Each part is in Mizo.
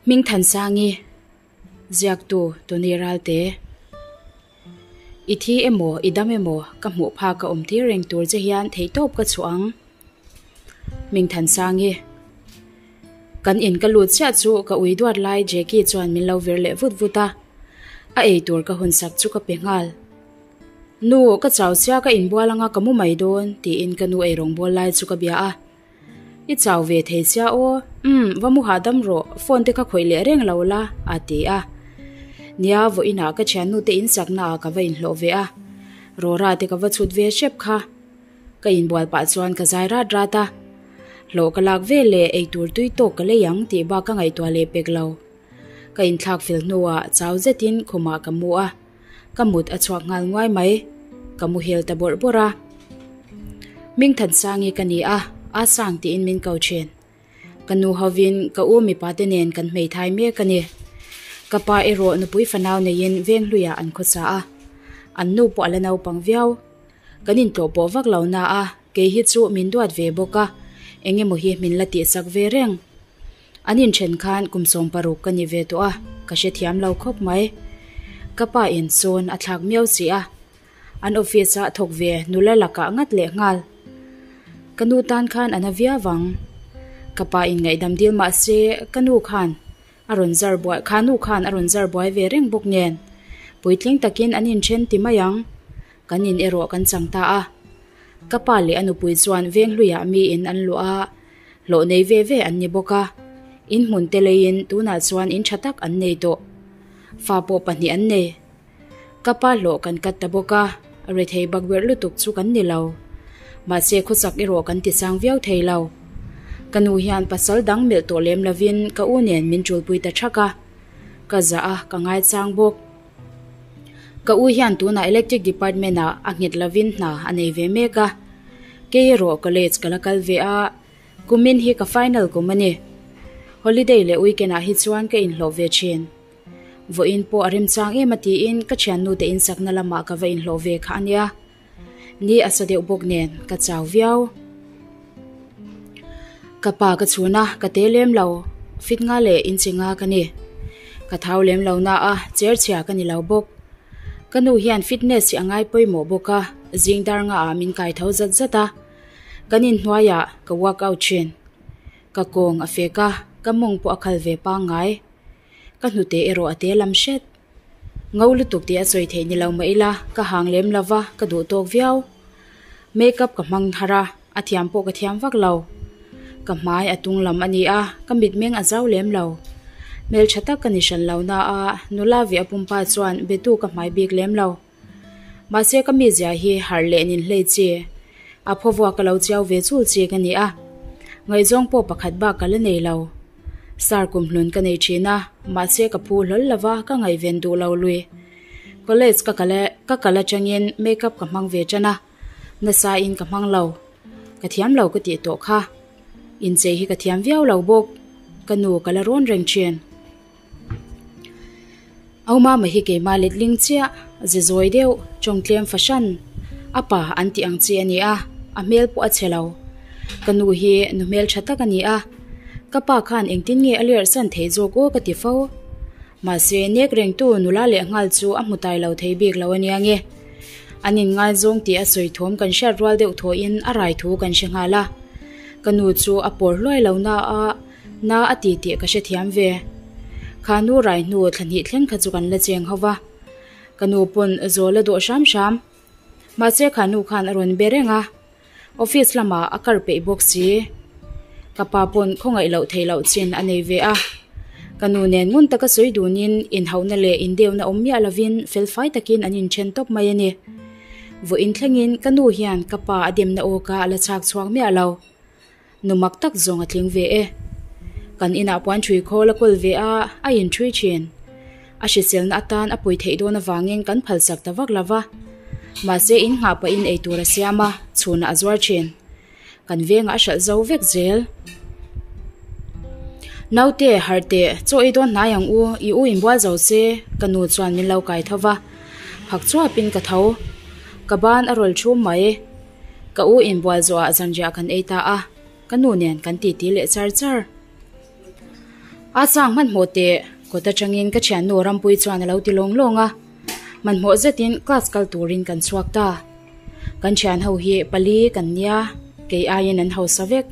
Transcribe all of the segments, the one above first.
Hmingthansangi, Ziaktu Tony Ralte. I thi emaw, i dam emaw, ka hmuh phak a awm tir reng tur che hian theihtawp ka chhuah ang. Hmingthansangi, Kan in ka lut chiah chu ka ui duat lai Jackie chuan min lo vir leh vut vut a, a ei tur ka hunsak chu ka pe nghal. Nu, ka chau sia ka inbual anga ka mu mai dawn, tiin ka nu eirawng bawl lai chu ka bia a. I chau ve thei sia aw, umm, va mu hahdam rawh, phone te kha khawih leh reng lo la, a ti a. Nia, vawiinah ka thiannu te insakna ah ka va inhlawh ve a, Rora te ka va chhut ve hrep kha. Ka inbual pah chuan ka zai rat rat a, hlawh ka lak ve leh eitur tui tawk ka lei ang tih bak ka ngaihtuah leh pek lo. Ka inthlak fel hnuah chau zetin khumah ka mu a. Ka mut a chhuak nghal nguai mai. Ka muhil ta bawrh bawrh a. Hmingthansangi ka ni a, a sang tiin min ko thin. Ka nu hovin ka u mipa te nen kan hmeithai mek a ni. Ka pa erawh nupui fanau neiin Venghluiah an khawsa a. An nu pawh a la naupang viau. Kan intlawh pawh vak lo na a, kei hi chu min duat ve bawk a, eng emaw hi min la tihsak ve reng. An inthen khan kum 60 ka ni ve tawh a, ka hrethiam lo khawp mai. Ka pa in sawn a thlak miau si a, an office ah thawk ve nula lakah ngat leh nghal. Ka nu tan khan a na viau ang. Ka pa in ngaihdam dil mah se ka nu khan a rawn zar buai kha nu khan a rawn zar buai ve reng bawk nen puitling takin an inthen ti mai ang. Kan in erawh kan chang ta a. Ka pa leh a nupui chuan Venghluiah miin an luah a, hlawh nei ve ve an ni bawk a. In hmun te leiin tunah chuan in tha tak an nei tawh. Fa pawh pahnih an nei. Ka pa hlawh kan kat ta bawk a, rethei bakberh lutuk chu kan ni lo. Mahse khawchak erawh kan ti chang viau thei lo. Ka nu hian pasal dang melh tawh lem lovin ka u nen min tulpui ta thak a. Ka zah a, ka ngaichang bawk. Ka u hian tunah electric department ah a nghet lovin hna a nei ve mek a, kei erawh college ka la kal ve a, kumin hi ka final kum a ni. Holiday leh weekend ah hi chuan ka inhlawh ve thin. Vawiin pawh a remchang em a tiin ka thiannu te insakna lamah ka va inhlawh ve kha a nia. Ni a sa deuh bawk nen ka chau viau. Ka pa ka chhun a, ka te lem lo. Fit nga leh inchi nga ka ni. Ka thau lem lo na a, cher chhia ka ni lo bawk. Ka nu hian fitness hi a ngai pawimawh bawk a, zing dar nga ah min kai tho zat zat a. Kan inhnuai ah ka workout thin. Ka kawng a fek a, ka mawng pawh a khal ve pangngai. Ka hnute erawh a te lam hret. Ngo lutuk tih a sawi theih ni lo mah ila ka hang lem lo va, ka duh tawk viau. Make up ka hmang har a, a thiam pawh ka thiam vak lo. Ka hmai a tung lam a ni a, ka mitmeng a zau lem lo. Hmeltha tak ka ni hran lo na a, nula ve a pumpa chuan betu ka hmai bik lem lo. Mahse ka mizia hi harh leh nin hlei chi, a phawvuak ka lo chiau ve chul chi ka ni a, ngaihzawng pawh pakhat bak ka la nei lo. Star kumhlun ka nei thin a, mahse ka phu hlawl lova ka ngaihven duh lo lui. College ka kal ka kal atangin makeup ka hmang ve tan a, nasa in ka hmang lo. Ka thiam lo ka tih tawh kha. Inchei hi ka thiam viau lo bawk, ka nu ka la rawn reng thin. Au mama hi keimah letling chiah, ze zawi deuh, tawngtlem fahran, a pa an tih ang chi a ni a, a hmel pawh a chhe lo. Ka nu hi nu hmel tha tak a ni a, ka pa khan engtin nge a lerh san theih zawk aw ka ti fo. Mahse, nek rengtu nula leh nghal chu a hmu tai lo thei bik lo a nia nge. An inngaizawng tih a sawi thawm kan hriat rual deuh thawhin a rai thu kan hre nghal a. Ka nu chu a pawr hluai lo na a. Na a ti tih ka hrethiam ve. Kha nu rai hnu thla hnih thleng kha chu kan la cheng ho va. Ka nu pawn zawl a dawh hram hram. Mahse kha nu khan a rawn be reng a. Office lamah a kar peih bawk si. Ka pa pawn khawngaih loh theih loh chin a nei ve a. Ka nu nen ngun taka sawi dunin inhauhna leh indeuna awm miah lovin felfai takin an inthen tawp mai a ni. Vawiin thlengin ka nu hian ka pa a demna awka a la chhak chhuak miah lo. Nu mak tak zawng a tling ve e. Kan inah puan ṭhui khawl a kawl ve a, a inṭhui ṭhin. A hriselna atan a pui theih dawn avangin kan phalsak ta vak lo va. Mahse in nghah pahin eitur a siam a, chhunah a zuar ṭhin. Kan vengah a hralh zo vek zel. Naute, harh teh, chaw ei dawn hnai ang u, i u inbual zo se, ka nu chuan min lo kai tho va. Phak chuapin ka tho. Ka ban a rawl ṭhum mai. Ka u inbual zawhah zanriah kan ei ta a, ka nu nen kan titi leh char char. A chang hmanhmawh teh kawt atangin ka thiannu Rampuii chuan a lo ti lawng lawng a. Hmanhmawh zetin class kal turin kan chhuak ta. Kan thian ho hi pali kan nia, kei aiin an hausa vek.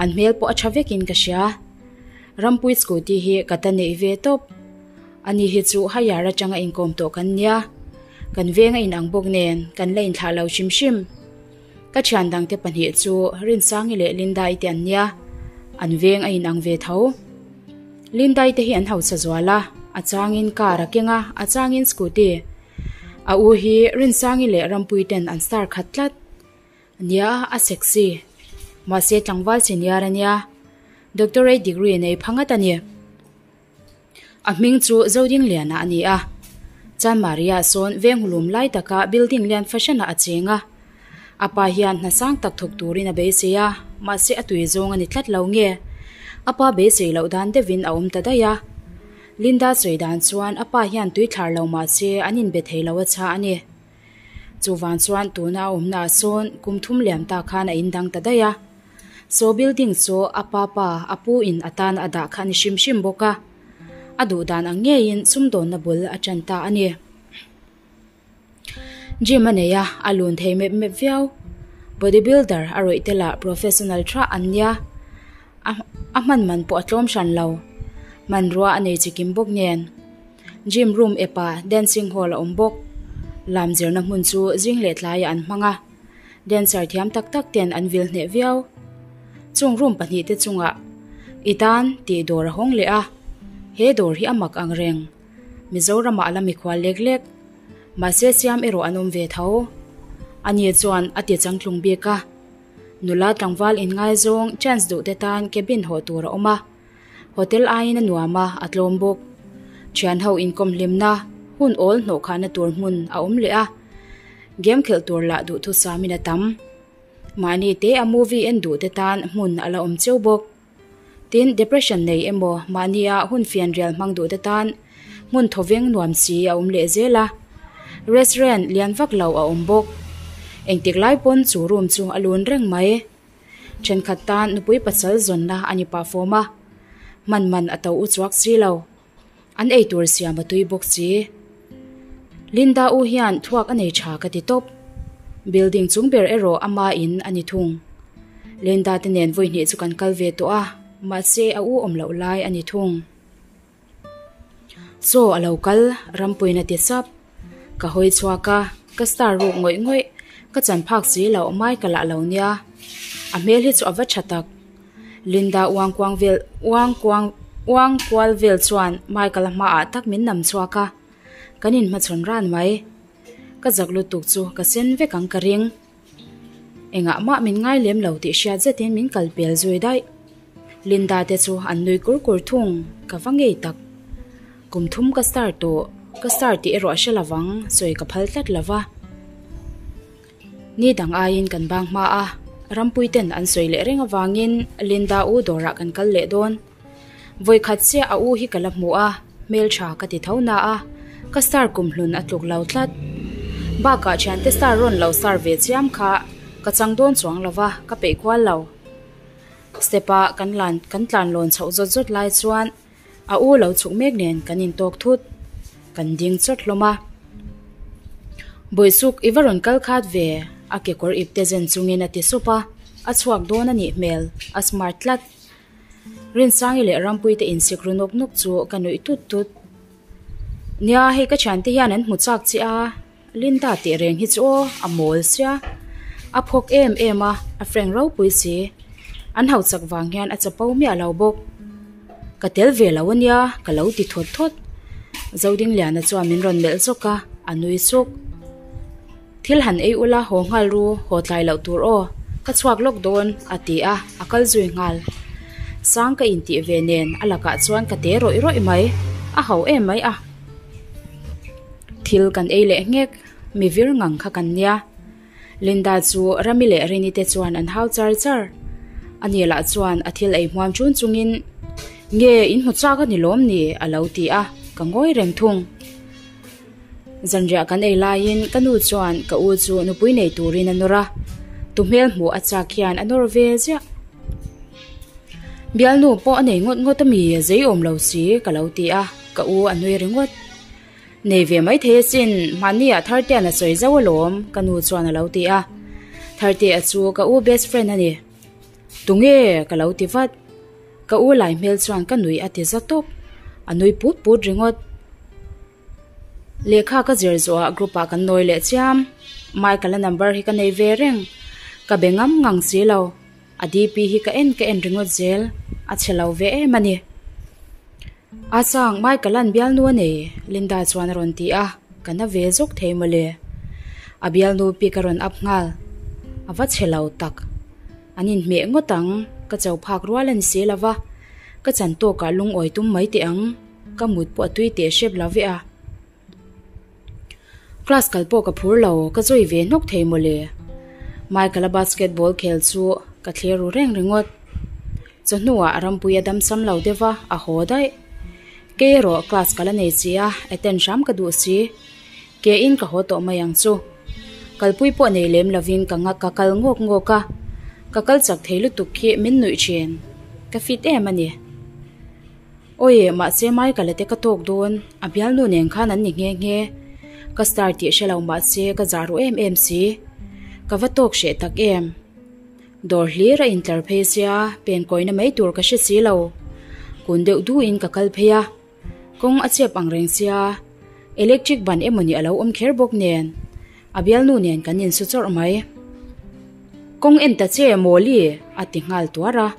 An hmel pawh a tha vekin ka hria. Rampuii scooty hi ka ta neih ve tawp. Ani hi chu higher atanga inkawm tawh kan nia. Kan veng a inang bawk nen kan la inthlah lo hrim hrim. Ka thian dangte pahnih chu Rinsangi leh Lindai te an nia, an veng a inang ve tho. Lindai te hi an hausa zual a, a changin car a keng a, a changin scooty. A u hi Rinsangi leh Rampui ten an star khat tlat. Nia, a sexy. Mahse tlangval senior a nia, doctorate degree nei pha ngat a ni. A hming chu Zodingliana a ni a, Chanmaria sawn veng hulum lai taka building lian fahranah a cheng a. A pa hian hna sang tak thawk turin a beisei a, mahse a tui zawng a ni tlat lo nge? A pa beisei loh dan deuhin a awm ta daih a. Linda sawi dan chuan a pa hian tui thlar lo mahse an inbe thei lo a chha a ni. Chuvang chuan tuna a awmnaah sawn kum thum liam ta khan a indang ta daih a. Saw building chu a pa pa a pu in a tan a dah kha a ni hrim hrim bawk a, a duh dan ang ngeiin sumdawnna bul a tan ta a ni. Gym a nei a, a lun thei mep mep viau. Body builder a rawih te lah professional tha an nia, a a hman man pawh a tlawm hran lo. Hmanrua a nei chikim bawk nen. Gym room epah dancing hall a awm bawk. Lam zirna hmun chu zing leh tlaiah an hmang a. Dancer thiam tak tak ten an vil hneh viau. Chung room pahnihte chungah I tan tih dawr a hawng leh a, he dawr hi a mak ang reng. Mizoramah a la mikhual lek lek. Mahse siam erawh an awm ve tho. Ani chuan a ti changtlung bik a. Nula tlangval inngaizawng chance duhte tan cabin hawh tur a awm a. Hotel aiin a nuam a, a tlawm bawk. Thian ho inkawm hlimna, hun awl hnawhkhahna tur hmun a awm leh a. Game khelh tur lah duhthusamin a tam. Mahni te a movie en duh te tan hmun a la awm cheu bawk. Tin, depression nei emaw mahnia hun fianrial hmang duh te tan hmun thawveng nuam si a awm leh zel a. Restaurant lian vak lo a awm bawk. Engtik lai pawn chu room chu a lun reng mai. Thenkhat tan nupui pasal zawnna a ni pah fawm a, hman man a to u chuak si lo. An eitur siam a tui bawk si. Linda u hian thuak a nei tha ka ti tawp. Building chung ber erawh ama in a ni thung. Linda te nen vawi hnih chu kan kal ve tawh a, mahse a u awm loh lai a ni thung. Chaw a lo kal, Rampuiin a ti sap. Ka hawi chhuak a, ka star ruk ngawih ngawih, ka chan phak si loh mai ka lah lo nia. A hmel hi chu a va tha tak. Linda uang kuang vel uang kuang uang kual vel chuan Michael-a hmaah tak min nam chhuak a, kan inhmachhawn ran mai. Ka zak lutuk chu ka sen vek ang ka ring. Engah mah min ngai lem lo tih hriat zetin min kal pel zui daih. Linda te chu an nui kur kur thung, ka va ngei tak. Kum thum ka star tawh, ka star tih erawh a hre lovang, sawi ka phal tlat lo va. Ni dang aiin kan bang hma a, Rampui ten an sawi leh reng avangin Linda u dawrah kan kal leh dawn. Vawikhat chiah a u hi ka la hmu a, hmeltha ka ti tho na a, ka star kumhlun a tluk lo tlat. Bakah thiante star rawn lo star ve chiam kha ka chang dawn chuang lo va, ka peih kual lo. Step a kan lan kan tlan lawn chhoh zawt zawt lai chuan a u lo chhuk mek nen kan intawk thut. Kan ding chawt hlawm a. Bawihsuk i va rawn kal khat ve a kekawr ipte zen chungin a ti sup a, a chhuak dawn a nih hmel, a smart tlat. Rinsangi leh Rampuite insik ru nawk nawk chu ka nuih tut tut. Nia, hei ka thiante hian an hmu chak che a, Linda tih reng hi chu aw, a mawl sia. A phawk em em a, a frank ropui si. An hau chak vang hian a chapo miah lo bawk. Ka tel ve lo ania, ka lo ti thawt thawt. Zodingliana chuan min rawn melh zawk a, a nui suk. Thil han ei ula haw nghal ru, haw tlai loh tur aw, ka chhuak lawk dawn, a ti a, a kal zui nghal. Sang ka intih ve nen a lakah chuan ka te rawih rawih mai, a ho em mai a. Thil kan ei leh nghek, mi vir ngang kha kan nia. Linda chu Rami leh Rini te chuan an hau char char. Ani lah chuan a thil ei hmuam chun chungin, Nge in hmu chak a ni lawm ni? a lo ti a, ka ngawi reng thung. Zanriah kan ei laiin ka nu chuan ka u chu nupui nei turin a nawr a, tu hmel hmuh a chak hian a nawr ve ziah. Bialnu pawh a nei ngawt ngawt a mi, zei awm lo si ka lo ti a, ka u a nui ringawt. Nei ve mai thei asin, mahniah Thartea'n a sawi zauh alawm, ka nu chuan a lo ti a. Thartea chu ka u best friend a ni. Tunge? ka lo ti vat. Ka u lai hmel chuan ka nuih a ti za tawp. A nui put put ringawt. Lehkha ka zir zawhah group ah kan nawi leh chiam. Michael-a number hi ka nei ve reng. Ka be ngam ngang si lo. A DP hi ka en ka en ringawt zel. A chhe lo ve em a ni. A chang Michael-a'n bialnu a nei, Linda chuan a rawn ti a, ka na ve zawk thei mawle. A bialnu pic a rawn up nghal. A va chhe lo tak. An inhmeh ngawt ang, ka cho phak rual a ni si lo va, ka chan tawkah lungawi tum mai teh ang, ka mut pawh a tui teh hrep lo ve a. Class kal pawh ka phur lo, ka zawi ve hnawk thei mawle. Michael-a basketball khel chu ka thlir ru reng ringawt. Chawhnuah rampui a damsam lo deuh va, a haw daih. Kei erawh class kal a nei chi a, attend hram ka duh si. Ke in ka haw tawh mai ang chu. Kalpui pawh nei lem lovin ka ka kal ngawk ngawk a, ka kal chak thei lutuk khi min nuih thin. Ka fit em a ni. Awi, mahse Michael-a te ka tawk dawn, a bialnu nen khan an ni nghe nghe. Ka star tih hre lo mahse ka zah ru em em si. Ka va tawk hreh tak em. Dawr hlir a intlar phei sia, pen kawina mai tur ka hre si lo. Kun deuh duhin ka kal phei a. Kawng a chep ang reng sia, electric ban emawni a lo awm kher bawk nen, a bialnu nen kan insu chawrh mai. Kawng en ta che Mawli a ti nghal tuar a,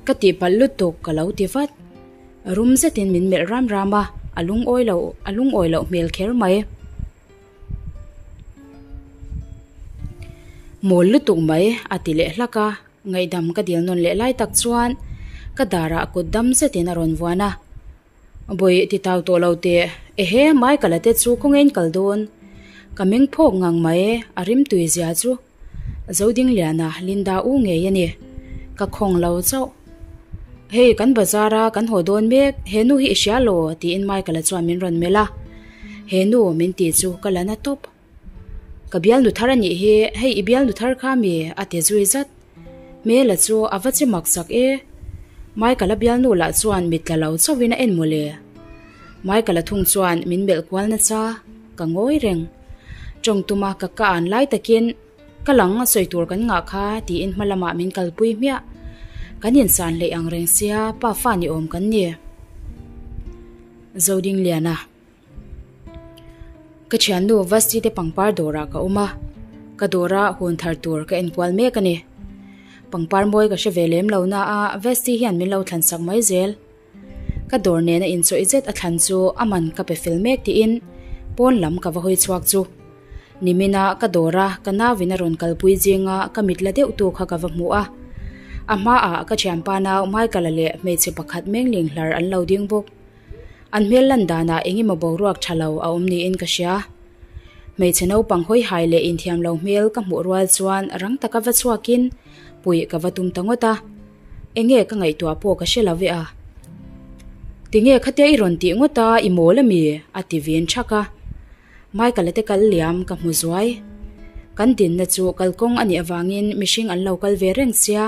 ka tihpalh lutuk ka lo ti vat. Rum zetin min melh ram ram a, a lungawi lo a lungawi loh hmel kher mai. Mawl lutuk mai a ti leh hlak a. Ngaihdam ka dil nawn leh lai tak chuan ka darah kut dam zetin a rawn vuan a, Bawi ti tau tawh lo teh, ehe Michael-a te chu kawngin kal dawn, ka meng phawk ngang mai a rim tui zia chu Zodingliana Linda u ngei a ni, ka khawng lo chauh. Hei kan bazar a kan haw dawn mek, he nu hi i hria law tiin Michael-a chuan min rawn melh a, he nu min tih chu ka la na tawp. Ka bialnu thar a nih hi, hei i bialnu thar kha mi? a ti zui zat. Hmela chu a va che mak sak e. Michael-a bialnu lah chuan mit tla lo chauhin a en mawle. Michael-a thung chuan min melh kual nasa, ka ngawi reng. Tawng tuma ka ka an lai takin ka lang a sawi tur kan ngah kha tiin hma lamah min kalpui hmiah. Kan insan hleih ang reng sia pa fa ni awm kan ni. Zodingliana. Ka thiannu Vasti te pangpar dawrah ka awm a, ka dawra hun thar tur ka enkual mek a ni. Pangpar mawi ka hre ve lem lo na a, Vasti hian min lo thlan sak mai zel. Ka dawr nena inchawih zet a thlan chu a man ka pe fel mek tiin pawn lam ka va hawi chhuak chu. Nimina ka dawra ka nauin a rawn kalpui zinga ka mit la deuh tu kha ka va hmu a. A hmaah ka thianpa nau Michael-a leh hmeichhe pakhat mengling hlar an lo ding bawk. An hmel lan danah eng emaw boruak tha lo a awm niin ka hria. Hmeichhe naupang hawihai leh inthiam lo hmel ka hmuh rual chuan rang taka va chhuakin puih ka va tum ta ngawt a. Enge ka ngaihtuah pawh ka hre lo ve a. Tinge khatia i rawn tih ngawt a, i mawl ami? a ti vin thak a. Michael-a te kal liam ka hmu zuai. Kan dinna chu kalkawng a nih avangin mihring an lo kal ve reng sia.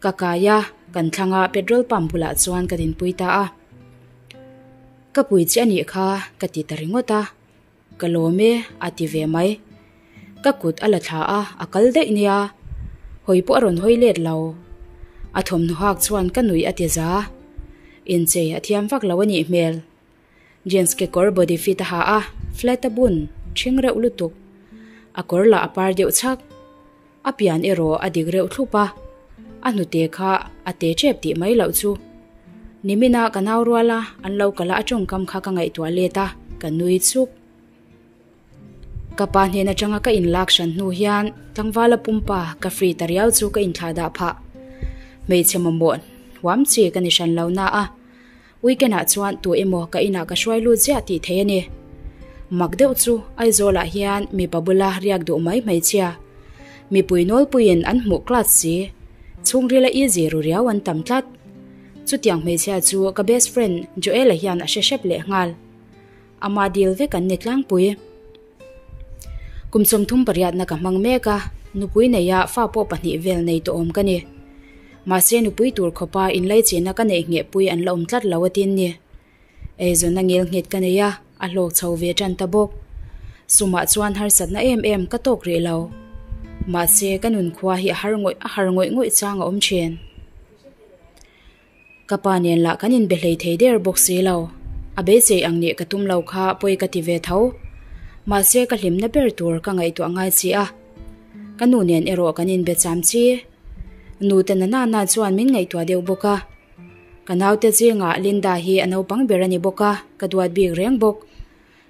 Ka kai a, kan thlanga petrol pump bulah chuan ka dinpui ta a. Ka pui che a nih kha ka ti ta ringawt a, ka lawm e a ti ve mai. Ka kut a la thla a, a kal daih nia. Hawi pawh a rawn hawi let lo. A thawmhnaw hak chuan ka nuih a ti za. Inchei a thiam vak lo a nih hmel. Jeans kekawr body fit a ha a, flat a bun, ṭhing reuh lutuk. A kawr lah a par deuh chhak. A pian erawh a dik reuh thlup a, a hnute kha a te ṭep tih mai loh chu. Nimina ka nau rual a, an lo kal a a ṭawngkam kha ka ngaihtuah let a, ka nui chuk. Ka pa hnen aṭanga ka inlak hran hnu hian tlangvala pumpa ka free ta riau chu ka inthlahdah phah. Hmeichhe mamawh huam chi ka ni hran lo na a. Weekend ah chuan tu emaw ka inah ka hruai lut ziah tih thei a ni. Mak deuh chu Aizawl ah hian mipa bula riak duh mai hmeichhia. Mipui nawlpuiin an hmuh class si. Chhungrila easy ru riau an tam tlat. Chutiang hmeichhia chu ka best friend Joel-a hian a hre hrep leh nghal. Ama dil vek an ni tlangpui. Kum 38 na ka hmang mek a, nupui neia fa pawh pahnih vel nei tawh awm ka ni. Mahse nupui tur khawpa inlaichinna ka neih ngheh pui an la awm tlat lo a tin ni. Eizawnna ngel nghet ka nei a, a hlawk chho ve tan ta bawk. Sumah chuan harsatna em em ka tawk rih lo. Mahse ka nunkhua hi a har ngawih a har ngawih ngawih chang a awm thin. Ka pa nen lah kan inbe hlei thei der bawk si lo. A beisei ang nih ka tum lo kha pawi ka ti ve tho. Mahse ka hlimna ber tur ka ngaihtuah ngai chi a. Ka nu nen erawh kan inbe cham chi. Nu te na na chuan min ngaihtuah deuh bawk a. Ka naute zingah Linda hi a naupang ber a ni bawk a, ka duat bik reng bawk.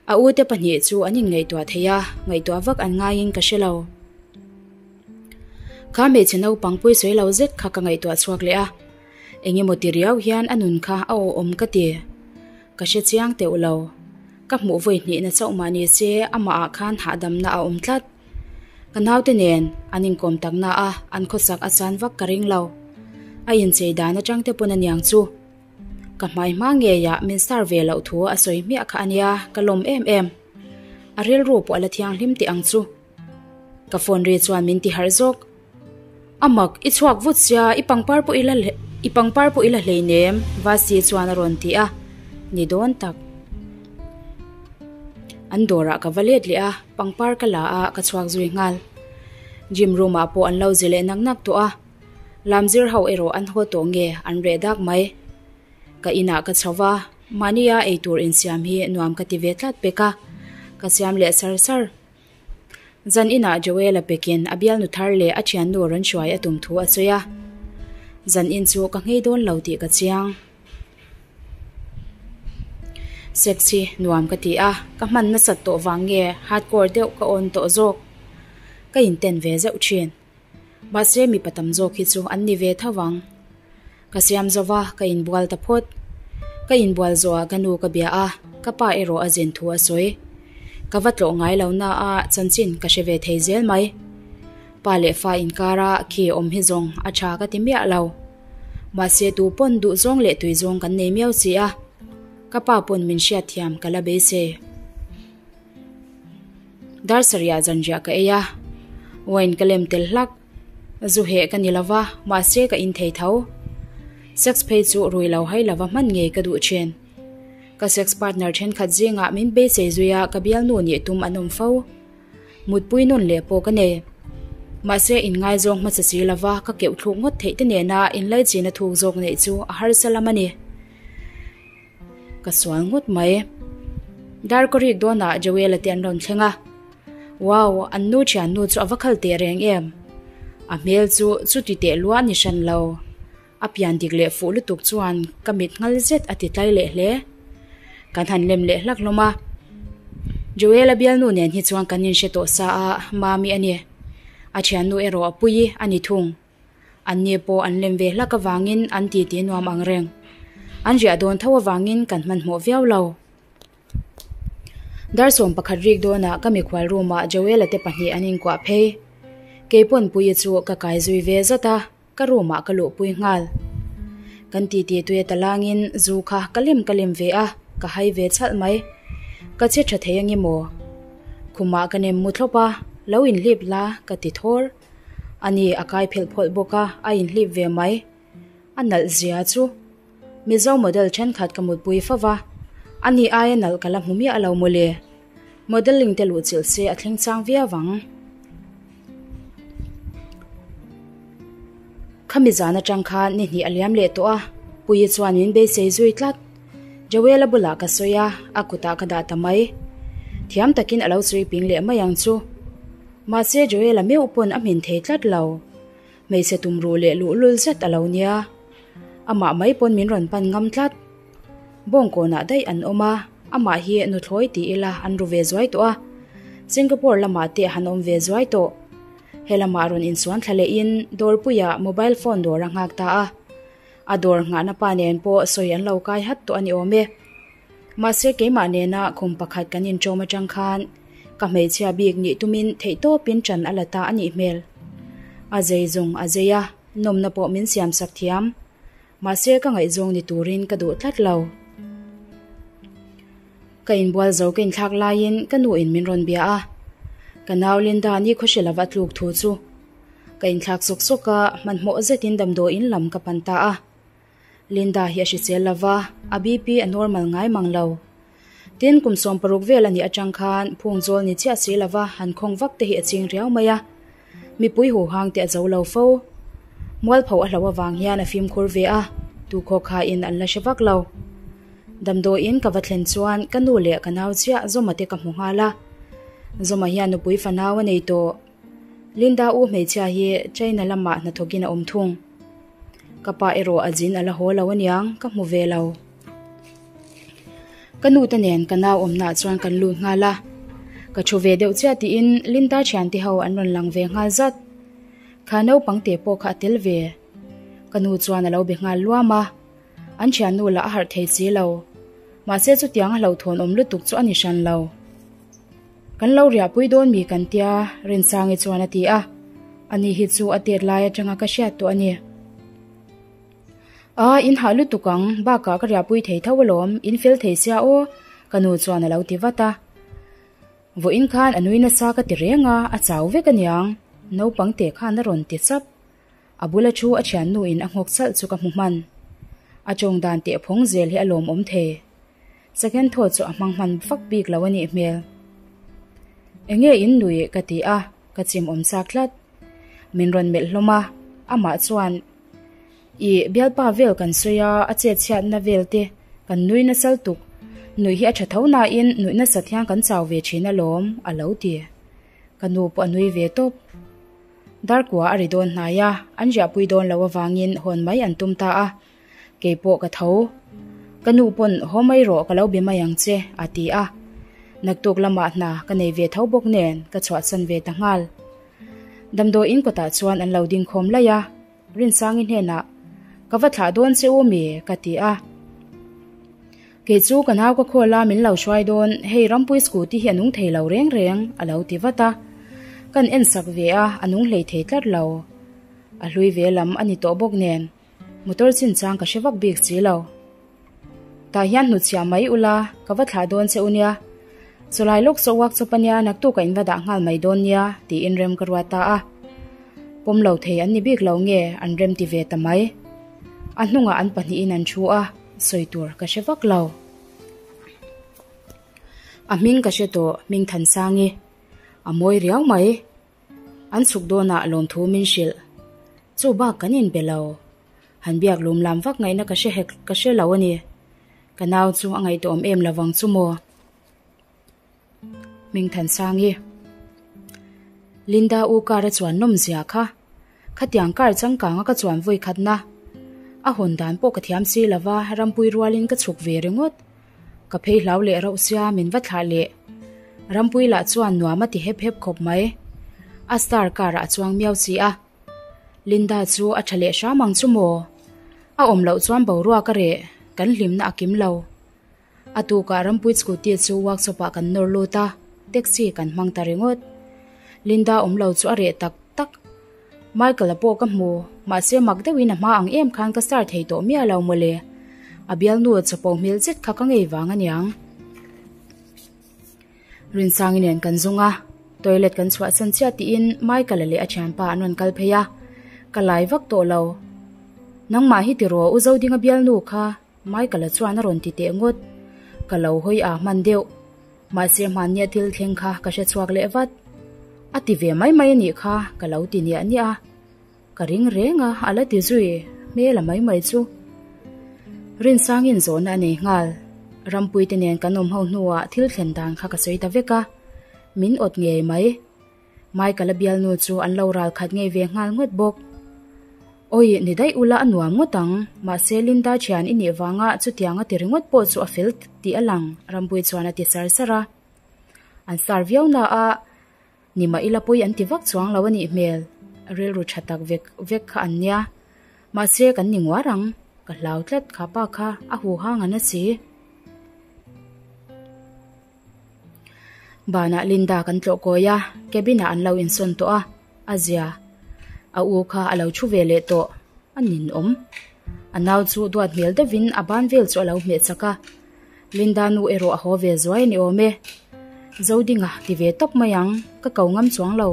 A ute pahnih chu an inngaihtuah thei a, ngaihtuah vak an ngaiin ka hre lo. Kha hmeichhe naupang pawisawi lo zet kha ka ngaihtuah chhuak leh a, eng emaw ti riau hian a nun kha a awhawm ka ti. Ka hre chiang teuh lo. Ka hmuh vawi hnihna chauh mah ni se amahah khan hahdamna a awm tlat. Ka naute nen an inkawm takna a, an khawsak a chan vak ka ring lo. A inchei dan atang te pawn aniang chu. Ka hmai hma ngeiah min star ve loh thu a sawi hmiah kha ania, ka lawm em em. A rilru pawh a la thianghlim teh ang chu. Ka phone ri chuan min ti harh zawk. A mak, i chhuak vut sia, i pangpar pawh i la i pangpar pawh i la hleinem, Vasi chuan a rawn ti a, ni dawn tak. An dawrah ka va let leh a, pangpar ka la a, ka chhuak zui nghal. Gym room ah pawh an lo zi leh nak nak tawh a, lam zir ho erawh an haw tawh nge an reh dak mai. Ka inah ka chho va, mahnia eitur insiam hi nuam ka ti ve tlat pek a, ka siam leh sar sar. Zan inah Joel-a pekin a bialnu thar leh a thiannu rawn hruai a tum thu a sawi a. Zan in chu ka nghei dawn lo tih ka chiang. Sex hi nuam ka ti a, ka hman nasat tawh vang nge hardcore deuh ka awn tawh zawk. Ka inten ve zeuh thin. Mahse mipa tam zawk hi chu an ni ve tho vang. Ka siam zo va, ka inbual ta phawt. Ka inbual zawhah ka nu ka bia a, ka pa erawh a zin thu a sawi. Ka va tlawh ngai lo na a, chanchin ka hre ve thei zel mai. Pa leh fa inkara khi awm hi zawng a tha ka ti miah lo. Mahse tu pawn duh zawng leh tui zawng kan nei miau si a, ka pa pawn min hriatthiam ka la beisei. Dar sarihah zanriah ka ei a, wine ka lem tel hlak. Zu heh ka ni lova, mahse ka in thei tho. Sex phei chu rui lo hai lova hman ngei ka duh thin. Ka sex partner thenkhat zingah min beisei zui a ka bialnu nih tum an awm fo. Mutpui nawn leh pawh ka nei. Mahse inngaizawng hmasa si lova ka keuh thluk ngawt theih te nena inlaichin a thuk zawk neih chu a harsa lam a ni. Ka sual ngawt mai. Dar ka rik dawnah Joel-a te an rawn thleng a. Wow, an nu thiannu chu a va khal teh reng em? A hmel chu chuti teh lua a ni hran lo. A pian dik leh fuh lutuk chuan ka mit nghal zet a ti tlai leh hle. Kan han lem leh hlak hlawm a. Joel-a bialnu nen hi chuan kan inhre tawh sa a, Mami a ni. A thiannu erawh a pui a ni thung. Anni pawh an lem ve hlak avangin an titi nuam ang reng. An riah dawn tho avangin kan hmanhmawh viau lo. Dar 11 rik dawnah ka mikhual room ah Joel-a te pahnih an inkuah phei. Keipawn Puii chu ka kai zui ve zat a, ka room ah ka luhpui nghal. Kan titi tui a talangin zu kha ka lem ka lem ve a, ka hai ve chhalh mai. Ka che tha thei ange maw? Khumah ka nem mu thlawp a, lo inhlip la ka ti thawr. Ani a kai phelh phawlh bawk a, a inhlip ve mai. A nalh zia chu Mizo model thenkhat ka mutpui fo va, ani aia nalh ka la hmu miah lo mawle. Modelling te luhchilh se a thleng chang viau ang. Khami zan atang khan ni hnih a liam leh tawh a, Puii chuan min beisei zui tlat. Joel-a bulah ka sawi a, a kutah ka dah ta mai. Thiam takin a lo chhui ping leh mai ang chu. Mahse Joel-a meuh pawn a hmin thei tlat lo. Hmeichhe tumruh leh luhlul zet a lo nia. Amah mai pawn min rawn pan ngam tlat. Bawngkawnah daih an awm a, amah hi nuthlawi ti ila an ru ve zuai tawh a. Singapore lamah te han awm ve zuai tawh. He lamah rawn insuan thla lehin dawrpuiah mobile phone dawr a nghak ta a. A dawr nghahna pa nen pawh sawi an lo kai hat tawh a ni awm e. Mahse keimah nena khum pakhat kan inṭawm aṭang khan ka hmeichhia bik nih tumin theihtawpin ṭan a la ta a nih hmel. A zei zawng a zei a, nawmna pawh min siamsak thiam. Mahse ka ngaihzawng ni turin ka duh tlat lo. Ka inbual zo ka inthlak laiin ka nuin min rawn bia a, ka nau Linda ni khawhre lova tluk thu chu. Ka inthlak sawk sawk a, hmanhmawh zetin damdawiin lam ka pan ta a. Linda hi a hrisel lo va, a BP a normal ngai mang lo. Tin, kum 60 vel a nih atang khan phung zawl ni chiah si lo va han khawng vak te hi a ching riau mai a. Mipui huhang te a zo lo fo. Mualpho a hloh avang hian a fimkhur ve a, tu khaw khain an la hre vak lo. Damdawiin ka va thlen chuan ka nu leh ka nau chiah Zawma te ka hmu nghal a. Zawma hian nupui fanau a nei tawh. Linda u hmeichhia hi China lamah hnathawkin a awm thung. Ka pa erawh a zin a la haw lo aniang, ka hmu ve lo. Ka nu te nen ka nau awmnaah chuan kan lut nghal a. Ka thu ve deuh chiah tiin Linda thiante ho an rawn lang ve nghal zat. Kha naupang te pawh kha a tel ve. Ka nu chuan a lo be nghal luam a. An thiannu lah a harh thei si lo. Mahse chutiang a hlauhthawn awm lutuk chu a ni hran lo. Kan lo riahpui dawn mi kan tia, Rinsangi chuan a ti a. Ani hi chu a tet lai atanga ka hriat tawh a ni. A, in hah lutuk ang, bakah ka riahpui thei tho alawm, in fel thei sia aw, ka nu chuan a lo ti vat a. Vawiin khan a nui nasa ka ti reng a, a chau vek aniang, naupang te khan a rawn ti chap. A bula thu a thiannu in a nghawk chalh chu ka hmu hman. A tawng dan teh phawng zel hi a lawmawm thei. Second thought chu a hmang hman vak bik lo a nih hmel. Enge in nui ka ti a, ka chim awm chak tlat. Min rawn melh hlawm a, amah chuan I bialpa vel kan sawi a, a chet chhiatna vel te kan nui nasal tuk. Nuih hi a tha tho nain nuih nasat hian kan chau ve thin alawm, a lo ti. Ka nu pawh a nui ve tawp. Darkua a ri dawn hnai a, an riahpui dawn lo avangin hawn mai an tum ta a. Kei pawh ka tho. Ka nu pawn haw mai rawh ka lo be mai ang che, a ti a. Naktuk lamah hna ka nei ve tho bawk nen ka chhuahsan ve ta nghal. Damdawiin kawtah chuan an lo ding khawm laih a, Rinsangi hnenah, Ka va thlah dawn che u mi? ka ti a. Kei chu ka nau ka khawl a min lo hruai dawn, hei Rampui scooty hi a nung thei lo reng reng, a lo ti vat a. Kan en sak ve a, a nung hlei thei tlat lo. A hlui ve lam a ni tawh bawk nen, motor chinchang ka hre vak bik si lo. Tah hian hnutchhiah mai ula, ka va thlah dawn che u nia. Chulai lawk saw uak chawp ania, naktuk a in va dah nghal mai dawn nia, tiin rem ka ruat ta a. Pawm lo thei an ni bik lo nge, an rem ti ve ta mai. A hnungah an pahnihin an thu a, sawi tur ka hre vak lo. A hming ka hre tawh, Hmingthansangi. A mawi riau mai. An chhuk dawnah lawmthu min hrilh. Chu bak kan inbe lo. Han biak lum lam vak ngaihna ka hre hek ka hre lo a ni. Ka nau chu a ngaihtuahawm em lovang chu maw? Hmingthansangi. Linda u car a chuan nawm zia kha. Khatiang car changkanga ka chuan vawi khatna. A hawn dan pawh ka thiam si lova rampui rualin ka chhuk ve ringawt. Ka phei hlau leh rauh sia min va thlah leh. Rampui lah chuan nuam a ti hep hep khawp mai. A star car ah a chuang miau si a. Linda chu a tha leh hram ang chu maw? A awm loh chuan boruak a reh, kan hlimna a kim lo. A tukah Rampui scooty chu workshop ah kan nawr lut a, taxi kan hmang ta ringawt. Linda awm lo chu a reh tak tak. Michael-a pawh ka hmu, mahse mak deuhin a hma ang em khan ka star thei tawh miah lo mawle. A bialnu chapo hmel zet kha ka ngei vang aniang. Rinsangi nen kan zung a, toilet kan chhuahsan chiah tiin Michael-a leh a thianpa an rawn kal phei a, ka lai vak tawh lo. Nangmah hi tiraw u Zodinga bialnu kha Michael-a chuan a rawn ti teh ngawt. Ka lo hawi a hman deuh. Mahse hmannia thil thleng kha ka hre chhuak leh vat. A ti ve mai mai a nih kha ka lo ti niah niah a. Ka ring reng a, a la ti zui hmel a mai mai chu. Rinsangin zawhna a nei nghal. Rampuite nen kan awm ho hnuah thil thlen dan kha ka sawi ta vek a, min awt ngei mai. Michael-a bialnu chu an lo ral khat ngei ve nghal ngawt bawk. Awi, ni daih ula a nuam ngawt ang, mahse Linda thian i nih vanga chutiang a ti ringawt pawh chu a fel tih a lang, Rampui chuan a ti sar sar a. An sar viau na a. Ni mah ila pawi an ti vak chuang lo a nih hmel, rilru tha tak vek vek kha an nia. Mahse kan ni nguar ang, ka hlau tlat kha pa kha a huhang a na si. Banah Linda kan tlawh kawi a, cabin ah an lo insawn tawh a, a zia. A u kha a lo thu ve leh tawh, a ninawm. A nau chu duat hmel deuhin a ban vel chu a lo hmeh chak a. Linda nu erawh a haw ve zuai a ni awm e. Zodinga ti ve tawp mai ang, ka ko ngam chuang lo.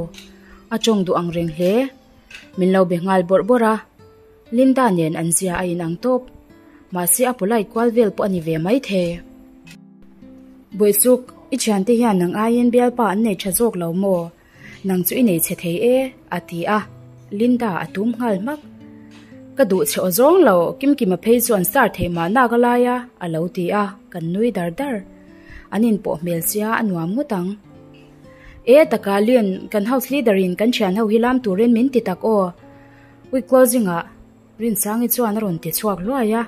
A tawng duh ang reng hle. Min lo be nghal bawrh bawrh a, Linda nen an zia a inang tawp. Mahse a polite kual vel pawh a ni ve maithei. Bawihsuk, i thiante hian nang aiin bialpa an nei tha zawk lo maw? Nang chu i nei chhe thei e, a ti a, Linda a tum nghal hmak. Ka duh chhe aw zawng lo, Kimkima phei chu an star theih mahna ka lai a, a lo ti a, kan nui dar dar. An inpawh hmel sia a nuam ngawt ang. E taka Lin, kan house leader in kan thian ho hi lam turin min ti tak aw. Week closing ah Rinsangi chuan a rawn ti chhuak hluai a,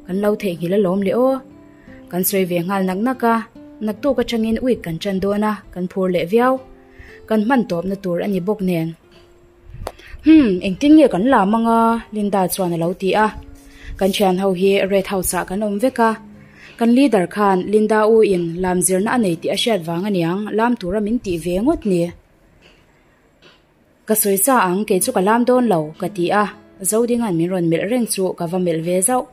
kan lo theihnghilh alawm le aw. Kan sawi ve nghal nak nak a, naktuk atangin week kan tan dawn a, kan phur leh viau. Kan hman tawpna tur a ni bawk nen. Humm, engtin nge kan lam anga? Linda chuan a lo ti a. Kan thian ho hi Red House ah kan awm vek a, kan leader khan Linda u in lam zirna a nei tih a hriat vang aniang lam tura min tih ve ngawt ni. Ka sawi sa ang, kei chu ka lam dawn lo, ka ti a, Zodinga'n min rawn melh reng chu ka va melh ve zauh.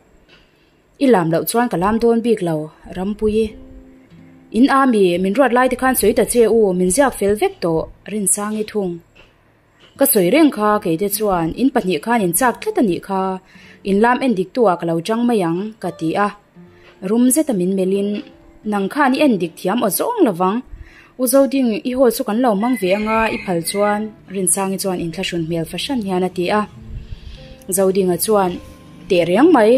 I lam loh chuan ka lam dawn bik lo, Rampuii. In a mi, min ruat lai te khan sawi ta che u, min ziak fel vek tawh, Rinsangi thung. Ka sawi reng kha, kei te chuan, in pahnih khan in chak tlat a nih kha, in lam en dik tu ah ka lo chang mai ang, ka ti a. Rum zeta min melhin, Nang khan i en dik thiam aw zawng lovang. U Zoding, i haw chu kan lo hmang ve anga i phal chuan, Rinsangi chuan inthlahrun hmel fahran hian a ti a. Zodinga chuan, Teh reng mai,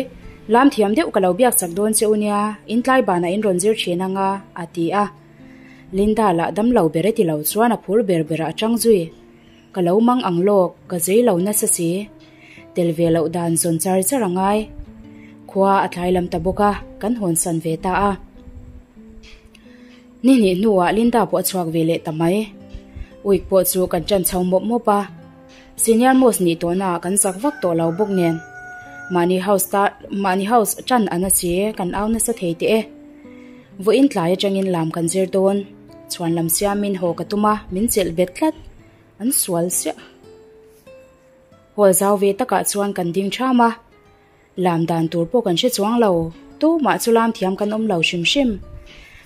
lam thiam deuh ka lo biak chak dawn che u nia, in tlai banah in rawn zir thin anga, a ti a. Linda lah damlo ber e ti lo chuan a phur ber berah a chang zui. Ka lo mang ang lawk, ka zei lo nasa si. Tel ve loh dan zawn char char a ngai. Khua a tlai lam ta bawk a, kan hawnsan ve ta a. Ni hnih hnuah Linda pawh a chhuak ve leh ta mai. Week pawh chu kan ṭan chho mawp mawp a. Senior most nih tawhnaah kan zak vak tawh lo bawk nen. Mahni house ta mahni house ṭan a na si, kan au nasa thei teh e. Vawiin tlai aṭangin lam kan zir dawn. Chhuan lam siamin haw ka tum a, min chelh bet tlat. An sual siah. Hall zau ve takah chuan kan ding ṭham a. Lam dan tur pawh kan hre chuang lo, tumah chu lam thiam kan awm lo hrim hrim.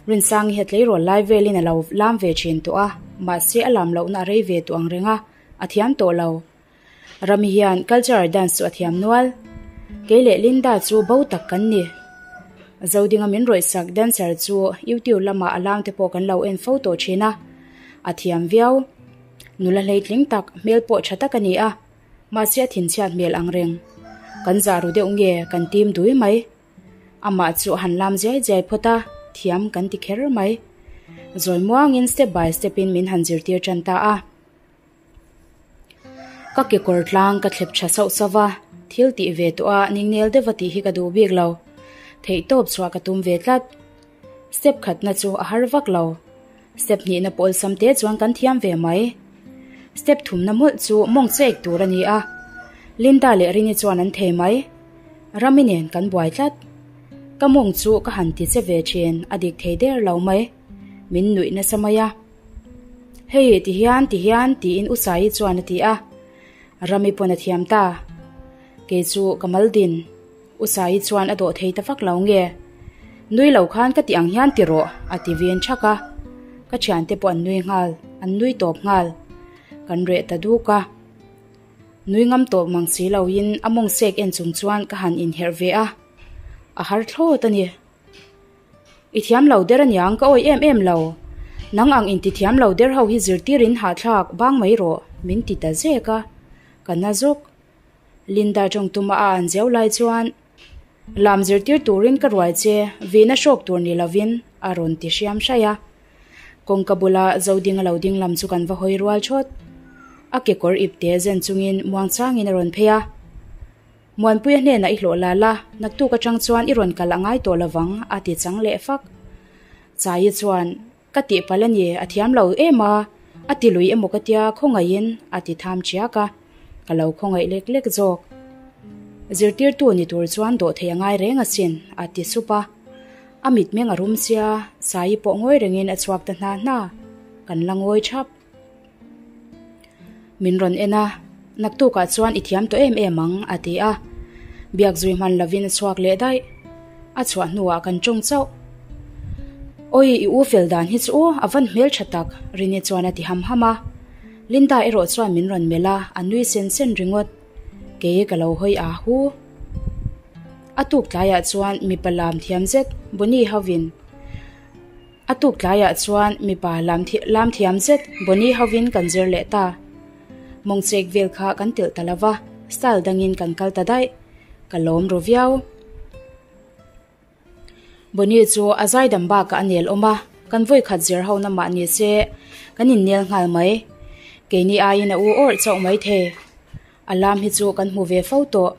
Rinsangi hi a tleirawl lai velin a lo lam ve thin tawh a, mahse a lam lohna a rei ve tawh ang reng a, a thiam tawh lo. Rami hian cultural dance chu a thiam nual. Kei leh Linda chu bo tak kan ni. Zodinga min rawihsak dancer chu YouTube lamah a lam te pawh kan lo en fo tawh thin a, a thiam viau. Nula hleitling tak, hmel pawh tha tak a ni a. Mahse a thinchhiat hmel ang reng. Kan zah ru deuh nge kan tim dui mai. Amah chu a han lam ziai ziai phawt a, thiam kan ti kher mai. Zawi muangin step by step in min han zirtir tan ta a. Ka kekawr tlang ka thlep tha sauh sauh va, thil tih ve tawh a ningnel deuh va tih hi ka duh bik lo. Theihtawp chhuah ka tum ve tlat. Step khatna chu a har vak lo. Step hnihna pawh awlsam te chuan kan thiam ve mai. Step thumna mawlh chu mawng chek tur a ni a. Linda leh Rini chuan an thei mai. Rami nen kan buai tlat. Ka mawng chu ka han ti che ve thin, a dik thei der lo mai. Min nuih nasa mai a. Hei ti hian ti hian tiin U Saii chuan a ti a. Rami pawn a thiam ta. Kei chu ka mal din. U Saii chuan a dawh thei ta vak lo nge? Nui lo khan ka ti ang hian ti rawh, a ti vin thak a. Ka thiante pawh an nui nghal, an nui tawp nghal. Kan reh ta duk a. Nui ngam tawp mang si loin a mawng sek en chung chuan ka han inherh ve a. A har thlawt a ni. I thiam lo der aniang ka awih em em lo. Nang ang inti thiam lo der ho hi zirtirin hahthlak bang mai rawh, min ti ta zek a. Ka na zawk. Linda tawng tuma a an zeu lai chuan, Lam zirtir turin ka ruai che, vihna hrawk tur ni lovin, a rawn ti hriam hraih a. Kawngka bula Zoding a lo ding lam chu kan va hawi rual thawt. A kekawr ipte zen chungin muangchangin a rawn phei a. Muanpuia hnenah i hlawh la la, naktuk atang chuan i rawn kal a ngai tawh lovang, a ti chang leh fak. Chaii chuan, Ka tihpalh a ni, a thiam lo em a, a ti lui emaw ka tia khawngaihin a ti tham ṭiak a, ka lo khawngaih lek lek zawk. Zirtirtu ni tur chuan dawh theih a ngai reng asin, a ti sup a. A mitmeng a rum sia, Saii pawh ngawi rengin a chhuak ta hna hna, kan la ngawi ṭhap. Min rawn en a, Naktukah chuan i thiam tawh em em ang, a ti a. Biak zui hman lovin a chhuak leh daih. A chhuah hnuah kan tawng chauh. Awi, i u fel dan hi chu a van hmeltha tak, Rini chuan a ti ham ham a. Linda erawh chuan min rawn melh a, a nui sen sen ringawt. Kei ka lo hawi a hu. A tuk tlaiah chuan mipa lam thiam zet Bonnie hovin A tuk tlaiah chuan mipa lam lam thiam zet Bonnie hovin kan zir leh ta. Mawngchek vel kha kan telh ta lo va, style dangin kan kal ta daih. Ka lawm ru viau. Bonnie chu a zaidam bakah a nel awm a, kan vawi khat zir ho na mah ni se kan innel nghal mai. Keini aiin a u awrh chauh mai thei. A lam hi chu kan hmu ve fo tawh.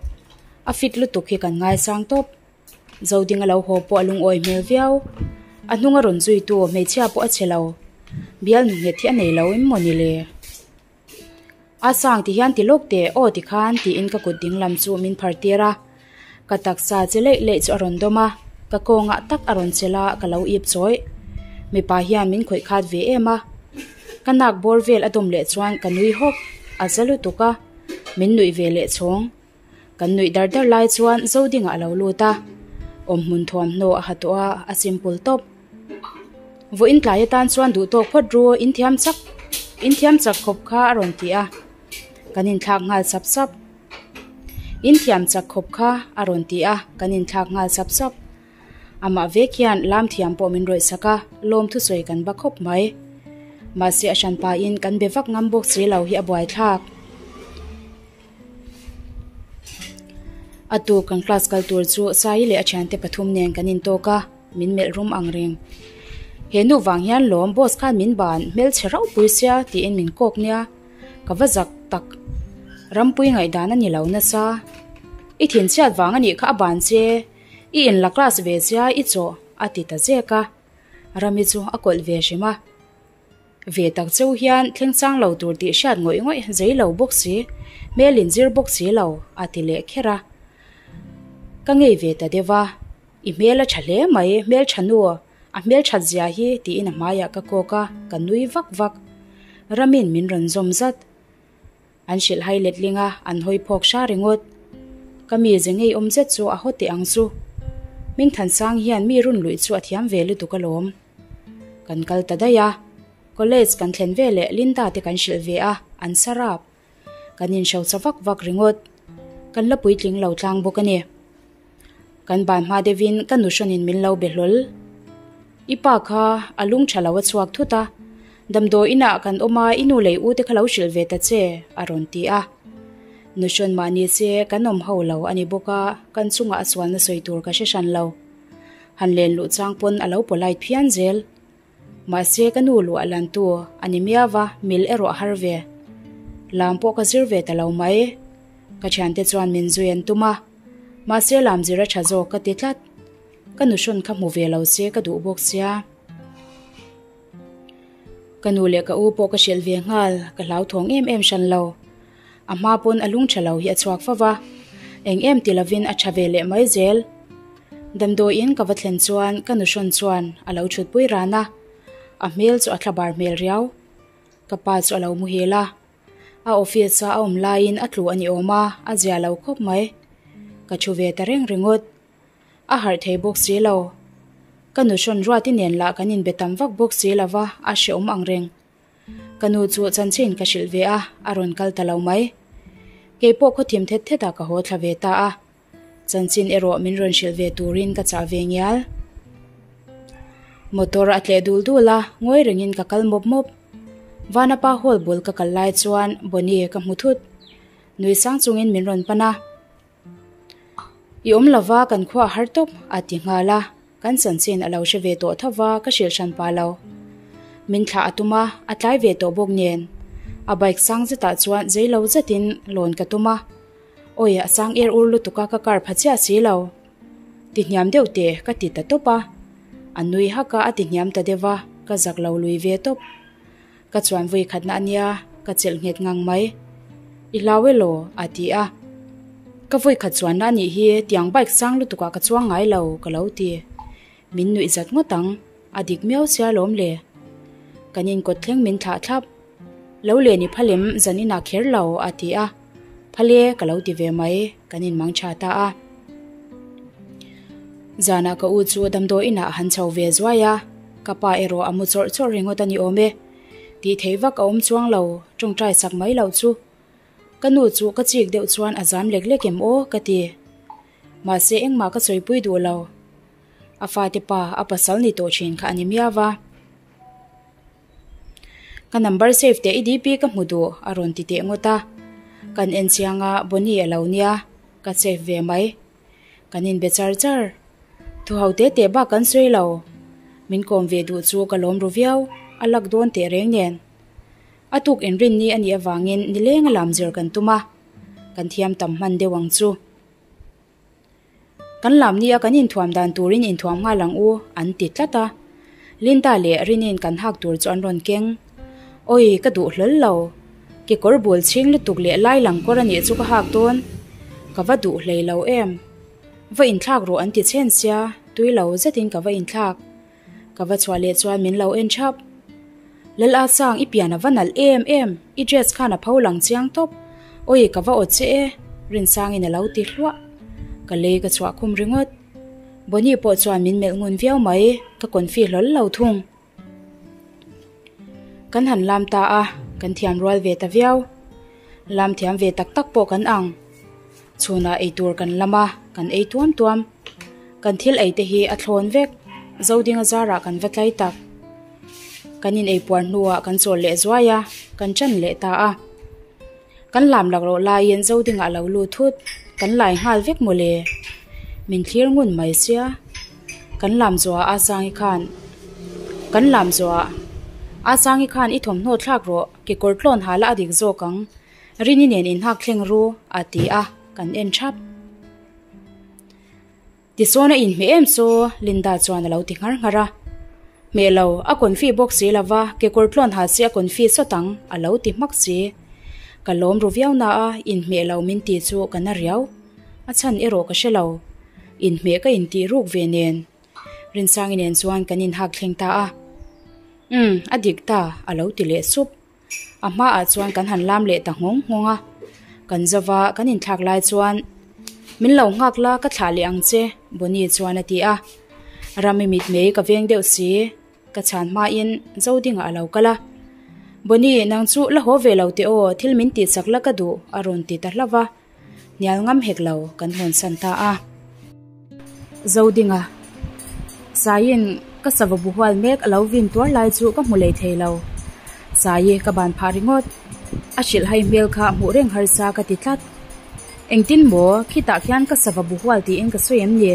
A fit lutuk hi kan ngaisang tawp. Zoding a lo haw pawh a lungawi hmel viau. A hnung a rawn zuitu hmeichhia pawh a chhe lo. Bialnu nghet hi a nei lo em maw ni le? A sang ti hian ti lawk teh aw ti khan tiin ka kut ding lam chu min phar tir a. Ka taksa che leih leih chu a rawn dawm a, ka kawngah tak a rawn chelh a ka lo ip chawih. Mipa hian min khawih khat ve em a. Ka nak bawr vel a dawm leh chuan ka nui hawk, a za lutuk a, min nuih ve leh chhawng. Kan nuih dar dar lai chuan Zodinga a lo lut a, awmhmun thuamhnaw a ha tawh a, a simple tawp. Vawiin tlai atan chuan duh tawk phawt ru, inthiam chak inthiam chak khawp kha a rawn ti a, kan inthlak nghal sap sap. Inthiam chak khawp kha a rawn ti a, kan inthlak nghal sap sap. Amah vek hian lam thiam pawh min rawih sak a, lawm thusawi kan ba khawp mai. Mahse a hran pahin kan be vak ngam bawk si lo hi a buaithlak. A tu kan class kal tur chu Sai leh a thiante pathum nen kan intawk a, min melh rum ang reng. He nu vang hian lawm boss khan min ban hmelchhe rauh pui sia tiin min kawk nia, ka va zak tak. Rampui ngaihdan a ni lo nasa. I thinchhiat vang a nih kha a ban che, i inla class ve sia i chawh a ti ta zek a, Rami chu a kawlh ve hrim a. Ve tak cheu hian thleng chang lo tur tih hriat ngawih ngawih zei lo bawk si, hmel in zir bawk si lo, a ti leh kher a. Ka ngei ve ta deuh a, I hmel a tha hle mai, hmel tha nu, a hmel that zia hi tiin a hmaiah ka kawk a, ka nui vak vak. Ramin min rawn zawm zat. An hrilh hai letling a, an hawi phawk hra ringawt. Ka mi ze ngei awm zet chu a haw teh ang chu. Hmingthansang hian mi run luih chu a thiam ve lutuk alawm. Kan kal ta daih a, college kan thlen veleh Linda te kan hrilh ve a, an sa rap. Kan inhrosa vak vak ringawt. Kan la puitling lo tlang bawk a ni. Kan ban hma deuhin ka nuhrawn in min lo be hlawl. I pa kha a lung tha lo a chhuak thut a, damdawi inah kan awm a i nu lei u te kha lo hrilh ve ta che a rawn ti a. Nuhrawn mahni che kan awm ho lo a ni bawk a, kan chungah a sualna sawi tur ka hre hran lo. Han len luh chang pawn a lo polite phian zel. Mahse ka nu luah lan tu a ni miau a, mil erawh a har ve. Lam pawh ka zir ve ta lo mai. Ka thiante chuan min zui an tum a, mahse lam zir a tha zawk ka ti tlat. Ka nuhrawn kha hmu ve lo se ka duh bawk sia. Ka nu leh ka u pawh ka hrilh ve nghal, ka hlauthawng em em hran lo. A hma pawn a lung tha lo hi a chhuak fo va, eng em ti lovin a tha ve leh mai zel. Damdawiin ka va thlen chuan ka nuhrawn chuan a lo thutpui ran a, a hmel chu a thlabar hmel riau. Ka pa chu a lo muhil a, a office a a awm laiin a tlu a ni awm a, a zia lo khawp mai. Ka thu ve ta reng ringawt. A harh thei bawk si lo. Ka nuhrawn Ruati nen lah kan inbe tam vak bawk si lo va, a hrehawm ang reng. Ka nu chu chanchin ka hrilh ve a, a rawn kal ta lo mai. Kei pawh khawthim thet thet ah ka haw thla ve ta a. Chanchin erawh min rawn hrilh ve turin ka chah ve ngial. Motor a tleh dul dul a, ngawi rengin ka kal mawp mawp. Vanapa hall bul ka kal lai chuan Bonnie ka hmu thut. Nui sang chungin min rawn pan a. I awm lova kan khua a har tawp a ti nghal a, kan chanchin a lo hre ve tawh tho va ka hrilh hran pah lo. Min thlah a tum a, a tlai ve tawh bawk nen. A bike sang zetah chuan zei lo zetin lawn ka tum a. Awi a sang er ur lutuk a ka car pha chiah si lo. Ti hniam deuh teh ka ti ta tawp a. A nui hak a a ti hniam ta deuh va, ka zak lo lui ve tawp. Ka chuan vui khatna a nia, ka chelh nghet ngang mai. I hlau elaw? a ti a. Ka vui khat chuanna a nih hi, tiang bike sang lutukah ka chuang ngai lo, ka lo ti. Min nuih zat ngawt ang, a dik miau sia lawm le. Kan inkawt thleng min thlah thlap. Lo len i phalem zan inah kher lo, a ti a. Phale ka lo ti ve mai, kan inmang tha ta a. Zanah ka u chu damdawi inah a han chho ve zuai a, ka pa erawh a mu chawrh chawrh ringawt a ni awm e. Tih theih vak a awm chuang lo, tawngtai sak mai loh chu. Ka nu chu ka chik deuh chuan a zam lek lek em aw ka ti. Mahse engmah ka sawipui duh lo. A fate pa a pasal ni tawh thin kha a ni miau va. Ka number save teh i DP ka hmu duh a rawn ti teh ngawt a. Kan en chiang a Bonnie a lo nia, ka save ve mai. Kan inbe char char. Thu ho te te bak kan sawi lo. Min kawm ve duh chu ka lawm ru viau, a lak dawn teh reng nen. A tuk inrin ni a nih avangin nileng a lam zir kan tum a, kan thiam tam hman deuh ang chu. Kan lam nia kan inthuam dan turin inthuam nghal ang u, an ti tlat a. Linda leh Rinin kan hak tur chu an rawn keng. Awi, ka duh hlawl lo. Kekawr bul chhing lutuk leh lai lang kawr a nih chu ka hak dawn. Ka va duh hlei lo em. Va inthlak rawh an ti chhen sia, tui lo zetin ka va inthlak. Ka va chhuah leh chuan min lo en thap. Lal a sang i pian a va nalh em em, i dress khan a pho lang chiang tawp. Awi ka va awt che e, Rinsangin a lo ti hluah. Ka lei ka chhuah khum ringawt. Bonnie pawh chuan min melh ngun viau mai, ka confi hlawl lo thung. Kan han lam ta a, kan thiam rual ve ta viau. Lam thiam ve tak tak pawh kan ang. Chhunah eitur kan lam a, kan ei tuam tuam. Kan thil ei te hi a thlawn vek, Zodinga zarah kan va tlai tak. Kan in eipuar hnuah kan chawl leh zuai a, kan ṭan leh ta a. Kan lam lak loh laiin Zodinga a lo lut thut, kan lai nghal vek mawle. Min thlir ngun mai sia. Kan lam zawhah a Sangi khan, Kan lam zawhah a Sangi khan i thawmhnaw thlak rawh, kekawr tlawn ha la a dik zawk ang. Rini nen inhak thleng ru, a ti a, kan en thap. Tichuan a inhmeh em chu Linda chuan a lo ti nghar nghar a. Hmeh lo, a confi bawk si lo va, kekawr tlawn ha si a confi sawt ang, a lo ti hmak si. Ka lawm ru viau na a, inhmeh lo min ti chu ka na riau. A chhan erawh ka hre lo. Inhmeh ka intih ruk ve nen. Rinsangi nen chuan kan inhak thleng ta a. Umm, a dik ta, a lo ti leh sup. A hmaah chuan kan han lam leh ta nghawng nghawng a, kan zova kan inthlak lai chuan Min lo nghak la ka thlah leh ang che Bonnie chuan a ti a, Rami mitmei ka veng deuh si, ka chhan hmain Zodinga a lo kal a, Bonnie nang chu la haw ve lo teh aw thil min tih chak la ka duh a rawn ti ta hlauh va. Hnial ngam hek lo kan hawnsan ta a. Zodinga, Saiin ka sava bu hual mek a lo vin tuar lai chu ka hmu lei thei lo. Saii ka ban phah ringawt. A hrilh hai hmel kha hmuh reng harsa ka ti tlat. Engtin maw, khitah khian ka sava bu hual tiin ka sawi em ni?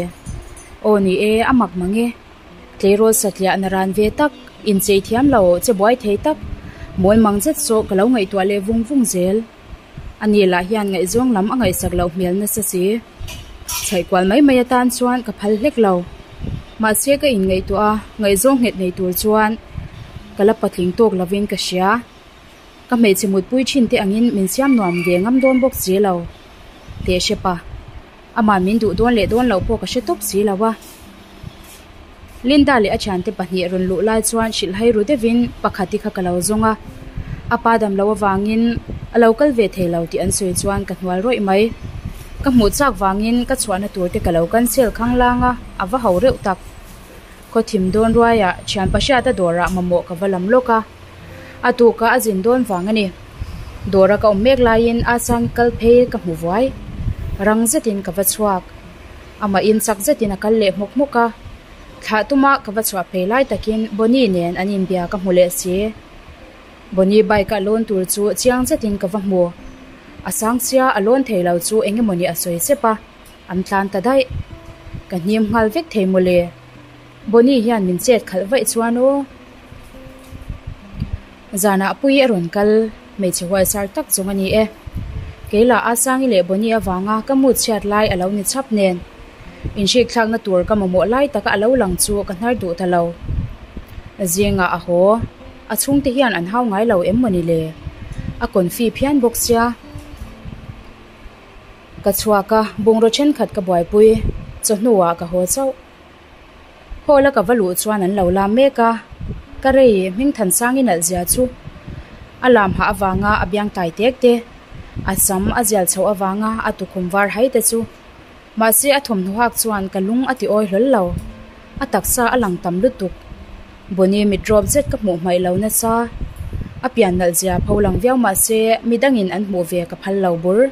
Aw ni e, a mak mang e. Tleirawl satliah na ran ve tak, inchei thiam lo, che buai thei tak, mawl mang zet saw ka lo ngaihtuah leh vung vung zel. A ni lah hian ngaihzawng lam a ngaihsak loh hmel nasa si. Chhaihkual mai mai atan chuan ka phal hlek lo. Mahse ka inngaihtuah a, ngaihzawng nghet nei tur chuan ka la patling tawk lovin ka hria. Ka hmeichhe mutpui thin te angin min siam nuam ve ngam dawn bawk si lo. Teh hre pa. Amah min duh dawn leh dawn loh pawh ka hre tawp si lo a. Linda leh a thiante pahnih rawn luh lai chuan hrilhhai ru deuhin pakhati kha ka lo zawng a, a pa dam loh avangin a lo kal ve thei lo tih an sawi chuan ka hnual rawih mai. Ka hmuh chak vangin ka chhuahna tur te ka lo cancel khanglang a, a va ho reuh tak. Khaw thim dawn ruaiah thian Pahriata dawrah mamawh ka va lam lawk a, a tuka a zin dawn vang a ni. Dawra ka awm mek laiin Asangi kal phei ka hmu vuai. Rang zetin ka va chhuak. Amah in chak zetin a kal leh hmawk hmawk a, thlah tuma ka va chhuah phei lai takin Bonnie nen an inbia ka hmu leh si. Bonnie bike a lawn tur chu chiang zetin ka va hmu. A sang sia a lawn thei lo chu eng emawni a sawi sep a, an tlan ta daih. Ka hnim nghal vek thei mawle. Bonnie hian min chet khalh vaih chuan aw. Zanah Puii a rawn kal, hmeichhe huaisar tak zawng a ni e. Keilah Asangi leh Bonnie avanga ka mood chhiat lai a lo ni chhap nen. Inhrikthlakna tur ka mamawh lai taka a lo lang chu ka hnar duh ta lo. Zingah a haw, a chhungte hian an hau ngai lo em mawni le? A confi phian bawk sia. Ka chhuak a, bungraw thenkhat ka buaipui, chawhnuah ka haw chauh. Hall a ka va luh chuan an lo lam mek a, ka rei Hmingthansang i nalh zia chu a lam hah avanga a biang tai tek te, a sam a zial chhoh avanga a tukhum var hai te chu mahse a thawmhnaw hak chuan ka lung a ti awi hlawl lo, a taksa a lang tam lutuk. Bonnie mit rawp zet ka hmuh hmaih lo nasa. A pian nalh zia pho lang viau mah se midangin an hmuh ve ka phal lo bur.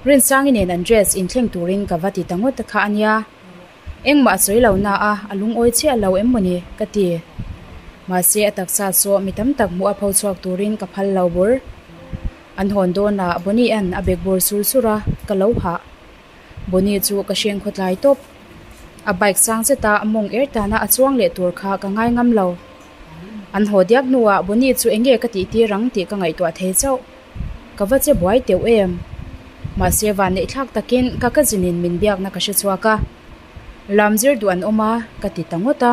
Rinsangi nen an dress inthleng turin ka va ti ta ngawt kha a nia. Engmah a sawi lo na a, a lungawi chiah lo em mawni ka ti. Mahse a taksa saw mi tam tak hmuh a pho chhuak turin ka phal lo bur. An hawn dawnah Bonnie-a'n a bek bur sur sur a, ka lo hah. Bonnie chu ka hreng khawtlai tawp. A bike sang zeta mawng er tana a chuang leh tur kha ka ngai ngam lo. An haw diak hnuah Bonnie chu enge ka tih tir ang tih ka ngaihtuah thei chauh. Ka va che buai teuh em? Mahse vanneih thlak takin ka cousin in min biakna ka hre chhuak a. Lam zir duh an awm a, ka ti ta ngawt a.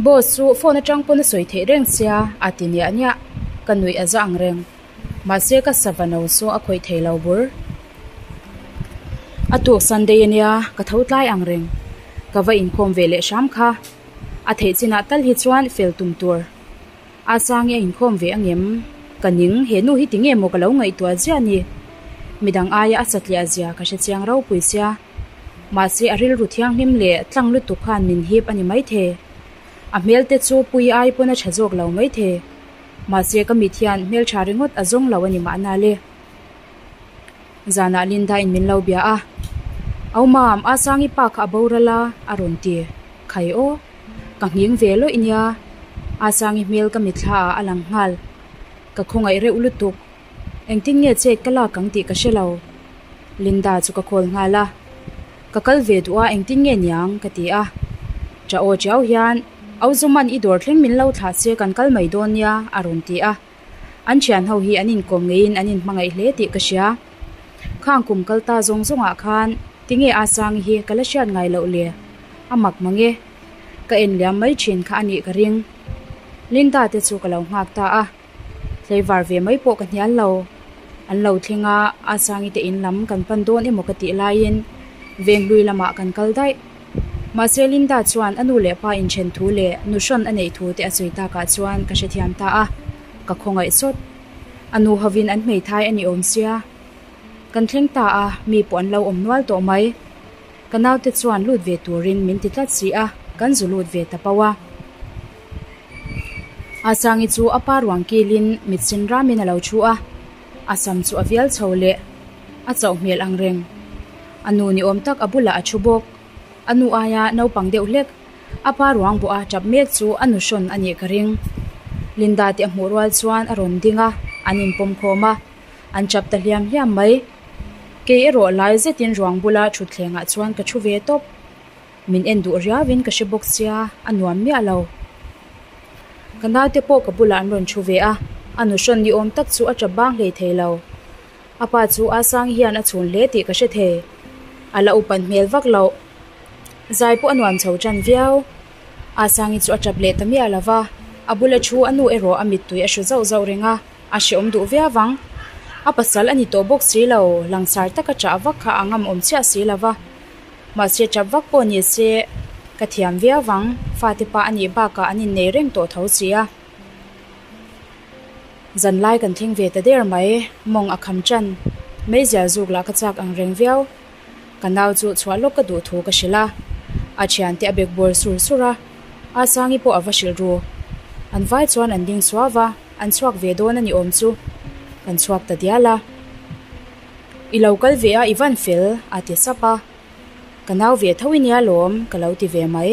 Boss chu phone atang pawn a sawi theih reng sia, a ti niah niah. Ka nuih a za ang reng. Mahse ka sava no chu a khawih thei lo bur. A tuk Sunday ania, ka tho tlai ang reng. Ka va inkhawm ve leh hram kha. A theih chinah tal hi chuan fel tum tur. A Sangi a inkhawm ve angem? Ka ning, he nu hi tinge maw ka lo ngaihtuah ziah ni? Midang aia a satliah zia ka hre chiang ropui sia. Mahse a rilru thianghlim leh tlang lutuk khan min hip a ni maithei. A hmel te chu pui ai pawn a tha zawk lo maithei. Mahse ka mit hian hmeltha ringawt a zawng lo a ni mahna le. Zanah Linda in min lo bia a. Au mam, A Sangi pa kha a boral a, a rawn ti. Khai aw. Ka nghing ve lawih nia. A Sangi hmel ka mitthla ah a lang nghal. Ka khawngaih reuh lutuk. Engtin nge chet ka lak ang tih ka hre lo. Linda chu ka call nghal a. Ka kal ve duh a engtin nge niang ka ti a. Ṭah aw ṭiau hian, Au Zuman i dawr thleng min lo thlah se kan kal mai dawn nia, a rawn ti a. An thian ho hi an inkawm ngeiin an inhmangaih hle tih ka hria. Khang kum kal ta zawng zawngah khan tinge a Sangi hi ka la hriat ngai loh le? A mak mang e. Ka en liam mai thin kha a nih ka ring. Linda te chu ka lo nghak ta a. Tleivar ve mai pawh ka hnial lo. An lo thleng a, a Sangi te in lam kan pan dawn emaw ka tih laiin Venghlui lamah kan kal daih. Mahse Linda chuan a nu leh pa inthen thu leh nuhrawn a neih thu te a sawi takah chuan ka hrethiam ta a, ka khawngaih sawt. A nu hovin an hmeithai a ni awm sia. Kan thleng ta a, mi pawh an lo awm nual tawh mai. Ka naute chuan lut ve turin min ti tlat si a, kan zu lut ve ta pauh a. Asangi chu a pa ruang kilin mit sin ramin a lo thu a, a sam chu a vial chho leh a chauh hmel ang reng. A nu ni awm tak a bulah a thu bawk. A nu aia naupang deuh hlek a pa ruang bawh a tap mek chu a nu hrawn a nih ka ring. Linda te a hmuh rual chuan a rawn ding a, an inpawm khawm a, an tap ta hliam hliam mai. Kei erawh lai zetin ruang bula thutthlengah chuan ka thu ve tawp. Min en duh riauin ka hre bawk sia, a nuam miah lo. Ka naute pawh ka bulah an rawn thu ve a, a nu hrawn ni awm tak chu a tap bang hlei thei lo. A pa chu a sang hian a chhun hle tih ka hre thei. A la upan hmel vak loh. Zai pawh a nuam chho tan viau. A sangi chu a tap leh ta miah lo va, a bula thu a nu erawh a mittui a hru zauh zauh reng a, a hreawm duh viau vang. A pasal a ni tawh bawk si lo, langsar taka chah vak kha a ngam awm chiah si lo va. Mahse tap vak pawh ni se ka thiam viau vang, fate pa a nih bakah an innei reng tawh tho si a. Zanlai kan thleng ve ta der mai, mawng a kham tan. Meizial zuk lah ka chak ang reng viau. Ka nau chu chhuah lawk ka duh thu ka hrilh a. A thiante a bek bawr sur sur a, a Sangi pawh a va hrilh ru. An vai chuan an ding suau va, an chhuak ve dawn a ni awm chu. Kan chhuak ta dial a. I lo kal ve a, i van fel, a ti sap a. Ka nau ve tho i nia lawm, ka lo ti ve mai.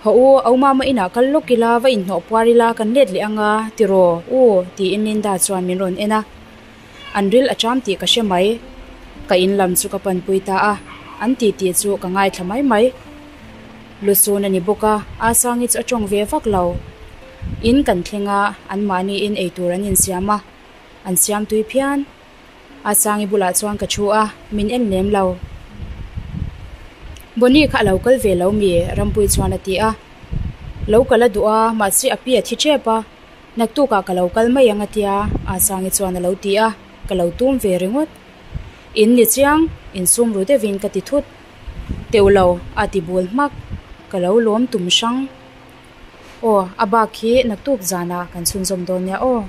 Haw u, au mama inah kal lawk ila, va inhnawh puar ila, kan let leh anga, tiraw u, tiin Linda chuan min rawn en a. An ril a ṭam tih ka hre mai. Ka in lam chu ka panpui ta a, an titi chu ka ngaithla mai mai. Lusun a ni bawk a, Asangi chu a ṭawng ve vak lo. In kan thleng a, anmahniin eitur an insiam a, an siam tui phian. A Sangi bulah chuan ka thu a, min en lem lo. Bonnie kha a lo kal ve lo mi? Rampuii chuan a ti a. Lo kal a duh a, mahse a pi a thi tep a. Naktukah ka lo kal mai ang a tia, A Sangi chuan a lo ti a, ka lo tum ve ringawt. In ni chiang, insum ru deuhin ka ti thut. Teuh lo, a ti bul hmak. Ka lo lawm tum hrang. Aw, a bak hi naktuk zanah kan chhunzawm dawn nia aw.